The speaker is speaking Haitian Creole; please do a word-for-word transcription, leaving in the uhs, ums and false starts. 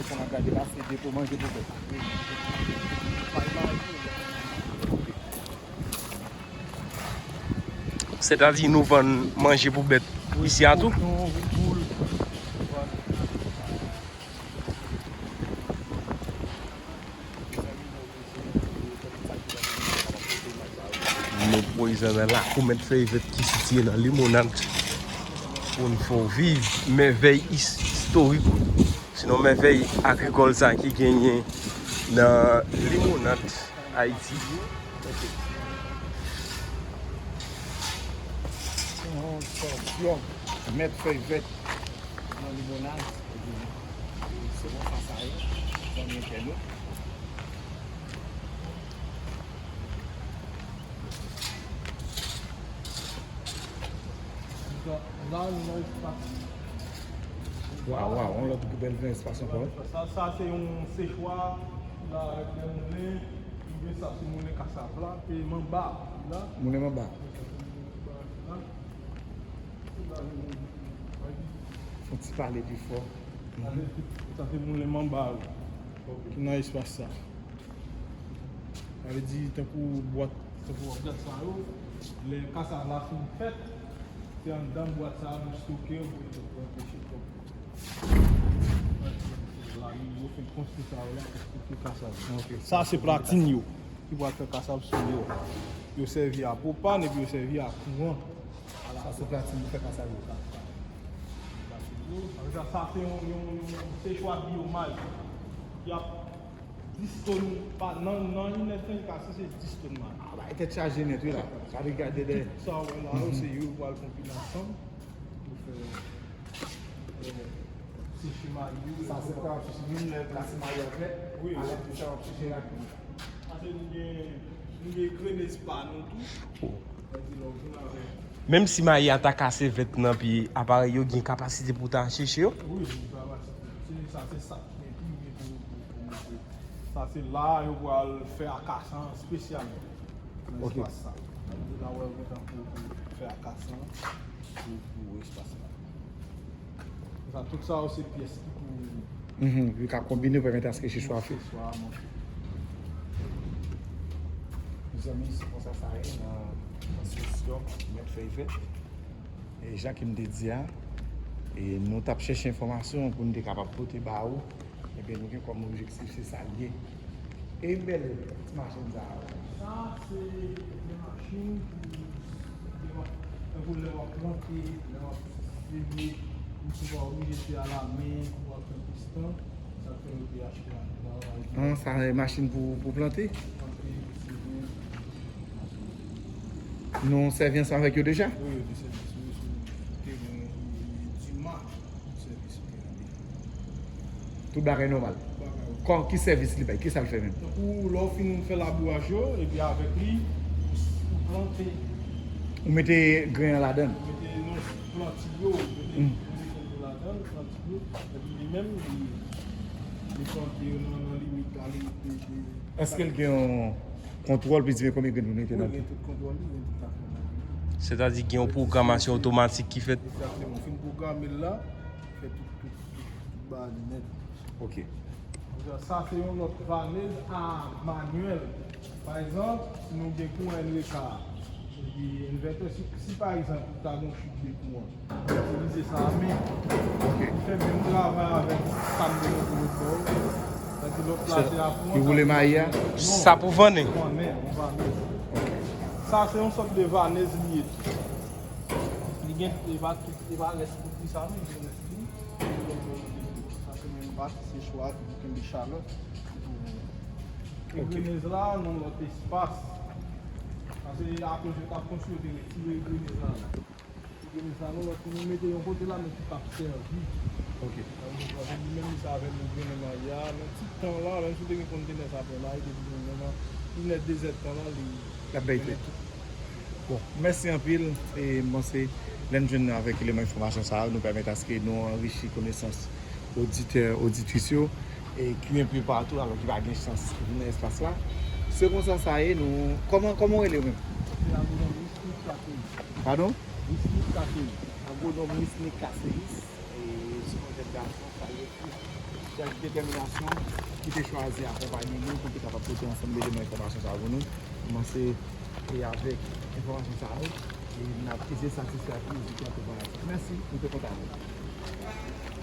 Sa n ap gade la, se depo manje pou bèt. Sètadi nou vann manje pou bèt isi a tou? Nou pwezan nan lakou Mèt Fèy Vèt ki sitiye nan Limonad pou n fè w viv mèvèy is-, istorik, sinon mèvèy agrikòl sa ki genyen nan Limonad, Ayiti. Se yon sòsyòm Mèt Fèy Vèt nan Limonad. Se konsa sa ye, zanmi entènot. Donk, la, nou nan espas. Waw, waw, yon lòt bèl jan espas ankò. Sa, sa se yon sechwa ki la avèk de moulen. Moulen sa se moulen kasav la. E manba la. Moulen manba. Sa se moulen manba la. Fon ti pale pi fò. Sa se, sa se moulen manba yo ki nan espas sa. Sa vle di, tankou bwat, tankou bwat sa yo, lè kasav la fin fèt, se anndan bwat sa a nou stoke yo pou yo pran peche twòp. La, yo fin konstwi sa yo la pou stoke kasav la. Ok. Sa se platin yo, ki pral fè kasav sou yo. Yo sèvi a pwopàn epi yo sèvi a kouran. Sa se platin pou fè kasav yo. Sa se yon, yon, yon sechwa biyomaj. Y ap dis tòn pa, nan, nan inèdtan li ka sese dis tòn mayi. Ah, bay tèt chaje nèt, wi, la. Gade, gade de. Tout sa w wè la yo, se yo pral konbine ansanm pou fè, eh, seche mayi yo. Sa se pou ap seche, menm lè plase mayi a fèt, wi, alè ke sa w ap seche rapid. Paske nou gen, nou gen grenez pa nou tou. Sa vle di lè w vin avèk. Menm si mayi a ta kase vèt nan pye, aparèy yo gen kapasite pou ta seche yo? Wi, gen kapasite. Se sa, se sa. Gen pi byen pou, pou, pou mete. Sa se la yo pral fè akasan espesyalman nan espas sa. Donk la wè yo gentan pou, pou fè akasan pou, pou espas la. Sa, tout sa yo se pyès ki pou. Mhm, yo ka konbine pou pèmèt aske sechwa a fèt. Sechwa a monte. Mezanmi, se konsa sa ye nan, nan sesyon Mèt Fèy Vèt. E jan ke m te di a, e nou t ap chèche enfòmasyon pou n te kapab pote ba ou. Ebyen, nou gen kòm objektif, se sa l ye. E yon bèl ti machin sa a. Sa, se yon machin pou lè w ap, tankou lè w ap plante, lè w ap seme, ou souvan oblije se alamen, ou ap fè piston, sa fè yo te achte a. Ah, sa se machin pou, pou plante? Plante, seme. Nou sèvi ansanm avèk yo deja? Wi, yo te sèvi sou, sou teren, e, Dima, yo sèvi sou teren deja. Tout bagay nòmal. Tout bagay. Kòm ki sèvis li bay? Kisa l fè menm? Tankou lè w fin fè labouraj yo, epi avèk li, ou, ou plante. Ou mete grenn an ladan l? Ou mete, non, planti yo, ou mete, hmm, ou mete grenn yo ladan l, planti yo, epi li menm, li, li plante yo nan, nan limit la, li, li, li. Èske l gen yon kontwòl pou di men konbyen grenn pou mete nan tou? Wi, gen tout kontwòl li, gen tout afè nan li. Sètadi gen yon pwogramasyon otomatik ki fèt? Egzakteman. Ou fin pwograme l la, fè tout, tout, tout, tout bagay li nèt. Ok. Sa se yon lòt vanez a manyèl. Pa egzanp, si nou gen kouran N V K, epi envètè, si, si pa egzanp, ou ta gen yon chit de kouran, itilize sa a, men li fè menm travay avèk sa m te montre w. Sètadi lè w plase a pou li woule mayi a? Non. Sa pou vannen? Vannen, yon vanez. Sa se yon sòt de vanez li ye tou. Li gen, li pa tout, li pa rès tout li sa, men li gen rès li. Sa se menm pati, se chwa ki kenbe chalè. E grenez la, nan lòt espas. Paske akoz yo t ap konstwi, yo te retire grenez la. Grenez la, nan lòt, nou mete yon kote la, men ki p ap sèvi. Ok. Sa vle di, li menm, li sa avèk nou grennen mayi a, nan ti tan la, menm si w te gen kontenè sa plen mayi, depi nou menm, inè, dezèdtan la, li, l ap bay tout. Bon, mèsi anpil. E m panse lè n jwenn avèk eleman enfòmasyon sa yo, nou pèmèt aske nou anrichi konesans oditè, oditris yo, e ki enpe patou, alò ki pa gen chans vin nan espas la. Se konsa sa ye, nou, kòman, kòman w rele w menm? Se Agwonòm Wisnik Kaseyis. Padon? Wisnik Kaseyis. Agwonòm Wisnik Kaseyis, e se yon jèn gason, sa ye tou. Ak detèminasyon ki te chwazi akonpaye nou pou n te kapab pote ansanm eleman enfòmasyon sa yo pou nou. Kòmanse e avèk enfòmasyon sa yo e n ap eseye satisfè ak mizik lan tou pa la. Mèsi, nou te kontan avè w.